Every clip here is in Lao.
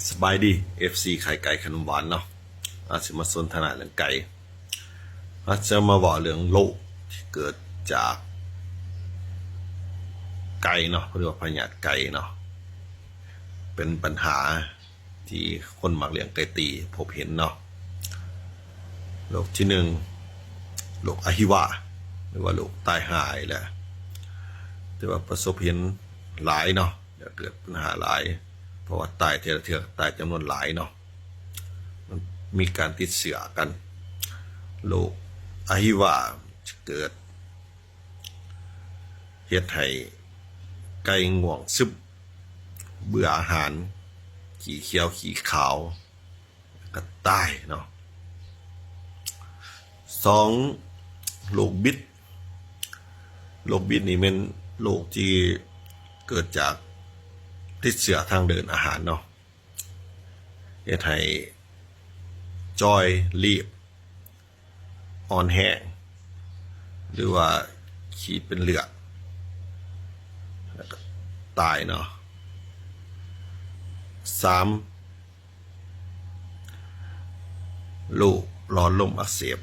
ສະບາຍດີ ເອັຟຊີ ໄຂ່ໄກ່ຂະໜົມຫວານເນາະ. ອາດຊິມາສົນທະນາເລື່ອງໄກ່ ອາດຈະມາເວົ້າເລື່ອງໂລກທີ່ເກີດຈາກໄກ່ເນາະ ເອີ້ນວ່າພະຍາດໄກ່ເນາະ. ເປັນບັນຫາທີ່ຄົນມັກລ້ຽງໄກ່ຕີພົບເຫັນເນາະ. ໂລກທີໜຶ່ງ ໂລກອະຫິວາ ຫຼືວ່າໂລກຕາຍຫາຍແຫຼະ ແຕ່ວ່າປະສົບເຫັນຫຼາຍເນາະ ແລະເກີດບັນຫາຫຼາຍ ເພາະວ່າຕາຍແຕ່ລະເທື່ອ ຕາຍຈຳນວນຫຼາຍເນາະ. ມັນມີການຕິດເຊື້ອກັນ. ໂລກອະຫິວາຈະເກີດ ເຮັດໃຫ້ໄກ່ງ່ວງຊຶມ ເບື່ອອາຫານ ຂີ້ຂຽວຂີ້ຂາວ ກະຕາຍເນາະ. ສອງ ໂລກບິດ. ໂລກບິດນີ້ແມ່ນໂລກທີ່ເກີດຈາກຕິດເຊື້ອທາງເດີນອາຫານເນາະ ເຮັດໃຫ້ຈ່ອຍລີບ ອ່ອນແຮງ ຫຼືວ່າຂີ້ເປັນເລືອດ ແລ້ວກໍຕາຍເນາະ. ສາມ ໂລກຫຼອດລົມອັກເສບ.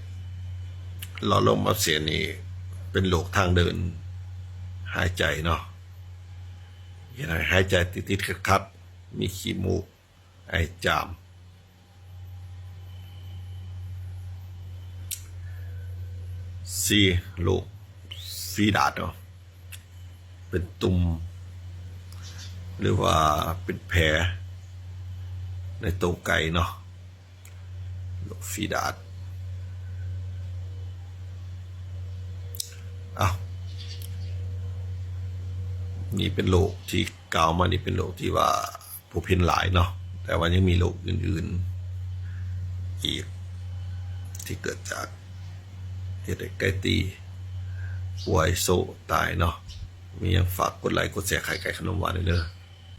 ຫຼອດລົມອັກເສບນີ້ເປັນໂລກທາງເດີນຫາຍໃຈເນາະ ເຮັດໃຫ້ຫາຍໃຈຕິດໆຂັດໆ ມີຂີ້ມູກ ໄອຈາມ. ສີ່ ໂລກຝີດາດເນາະ ເປັນຕຸ່ມ ຫຼືວ່າເປັນແຜໃນໂຕໄກ່ເນາະ ໂລກຝີດາດ. ອ້າວ ນີ້ເປັນໂລກທີ່ກ່າວມານີ້ ເປັນໂລກທີ່ວ່າ ພົບເຫັນຫຼາຍເນາະ ແຕ່ວ່າຍັງມີໂລກອື່ນໆອີກ ທີ່ເກີດຈາກເຮັດໃຫ້ໄກ່ຕີປ່ວຍໂຊຕາຍເນາະ. ມີຫຍັງຝາກກົດໄລກົດແຊໄຂ່ໄກ່ຂະໜົມຫວານເດີ.